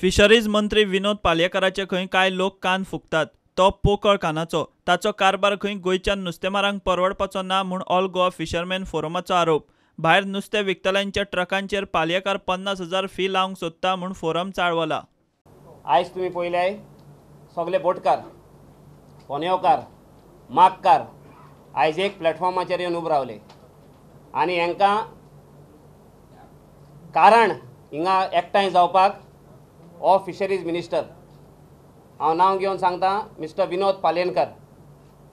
Fisheries मंत्री विनोद पालयेकाराचे खंय कांय लोक कान फुकतात. तो पोकळ कानाचो. ताचो कारभार खंय गोंयच्या नुस्तेमारांक परवडपाचो ना म्हूण ऑल गोवा फिशरमॅन फोरमाचो आरोप. भायर नुस्तें विकतल्यांच्या ट्रकांचेर पालयेकार 50,000 फी लावंक सोदता म्हूण फोरम चाळवला. आयज तुमी पळयल्याय सगळे बोटकार, फोनेवकार, मागकार आयज एक प्लॅटफॉर्माचेर येवन उबे रावले आनी हांकां कारण हिंगा एकठांय जावपाक हो फिशरीज मिनिस्टर, हांव नांव घेवन सांगता, मिस्टर विनोद पालयेंकार.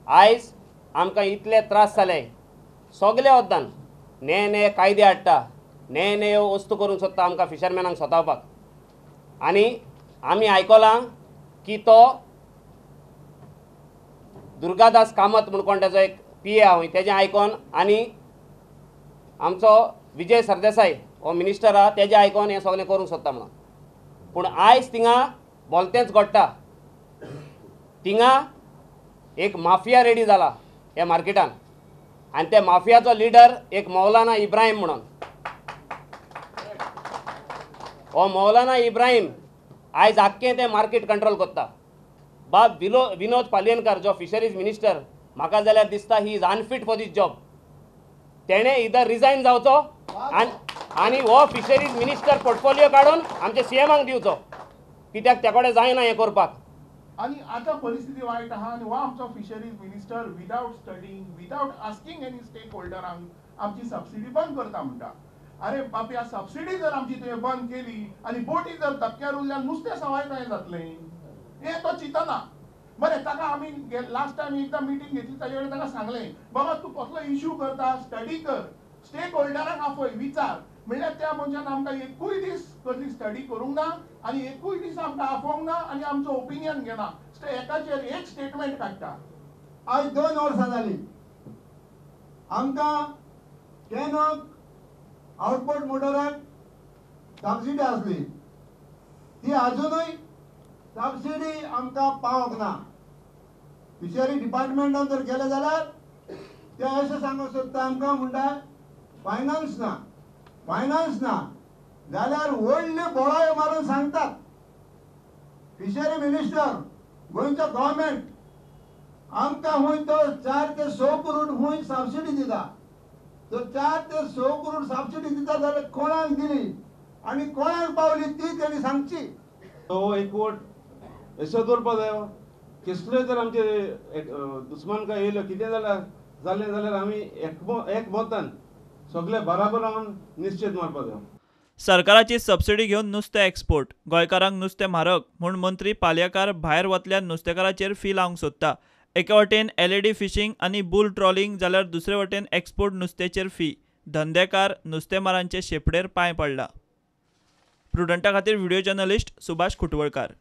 आयज आमकां इतले त्रास जाले, सगळे वद्दान ने ने कायदे हाडटा, ने ने वस्तू करूंक सोदता आमकां फिशरमॅनांक सोतावपाक. आनी आमी आयकलां की तो दुर्गादास कामत म्हूण कोण तेजो एक पी ए आहा, तेजें आयकोन आनी आमचो विजय सरदेसाय हो मिनिस्टर आहा तेजें आयकोन हें सगळें करूंक सोदता म्हणून. पूण आयज थिंगा बोलतेंच घडटा. थिंगा एक माफिया रेडी जाला ह्या मार्केटान आनी त्या माफियाचो लिडर एक मौलाना इब्राहीम म्हणून. हो मौलाना इब्राहीम आयज आख्खें तें मार्केट कंट्रोल करता. बाब विनोद पालयेंकार जो फिशरीज मिनिस्टर, म्हाका जाल्यार दिसता he is unfit for this job. तेणें इदर रिजायन जावचो आनी हो फिशरीज मिनिस्टर पोर्टफोलियो काडून आमच्या सीएमाक दिवचो, कित्याक त्या कडेन जायना हें करपाक. आनी आतां परिस्थिती वायट आहा आनी हो आमचो fisheries minister without studying, without asking any stake होल्डरांक आमची सबसिडी बंद करता म्हणटा. अरे बाप, ह्या सबसिडी जर आमची तुवें बंद केली आनी बोटी जर धपक्यार उरल्यार नुस्तें सवाय कशें जातलें हें तो चिंतना. बरें, ताका आमी लास्ट टायम एकदां मिटींग घेतली, ताजे कडेन ताका सांगलें, बाबा तूं कसलो इशू करता, स्टडी कर, स्टेक होल्डरांक आफय, विचार. म्हणल्यार त्या मनशान आमकां एकूय दीस कसली स्टडी करूंक ना आनी एकूय दीस आमकां आफोवंक ना आनी आमचो ओपिनियन घेना. एकाचेर एक स्टेटमेंट काडटा. आज 2 वर्सां जालीं आमकां कॅनॉक आउटबोर्ड मोटराक सबसिडी आसली, ती आजुनूय सबसिडी आमकां पावोंक ना. फिशरी डिपार्टमेंटान जर गेले जाल्यार ते अशें सांगूंक सोदता आमकां, म्हणटा फायनान्स ना, फायनान्स ना जाल्यार व्हडल्यो बोळायो मारून सांगतात. फिशरी मिनिस्टर, गोंयचो गव्हर्मेंट आमकां खूंय तो 4 ते 6 करोड खूंय सबसिडी दिता. तर 4 ते 6 करोड सबसिडी दिता जाल्यार कोणाक दिली आनी कोणाक पावली ती तेणी सांगची. हो एकवट असो दवरपा जायो. कसल्योय जर आमचे दुस्मानकाय येयल्यो, कितें जाल्यार जालें जाल्यार आमी एकमतान सगळे बराबर रावन निश्चीत मारपा जायो. सरकाराची सबसिडी घेवन नुस्तें एक्सपोर्ट, गोंयकारांक नुस्तें म्हारग म्हूण मंत्री पालयेकार भायर वतल्या नुस्तेकाराचेर फी लावंक सोदता. एके वटेन एलईडी फिशींग आनी बुल ट्रॉलिंग जाल्यार दुसरे वटेन एक्सपोर्ट नुस्त्याचेर फी. धंदेकार नुस्तेमारांचे शेपडेर पांय पडला. प्रुडंटा खातीर व्हिडिओ जर्नलिस्ट सुभाष खुटवळकार.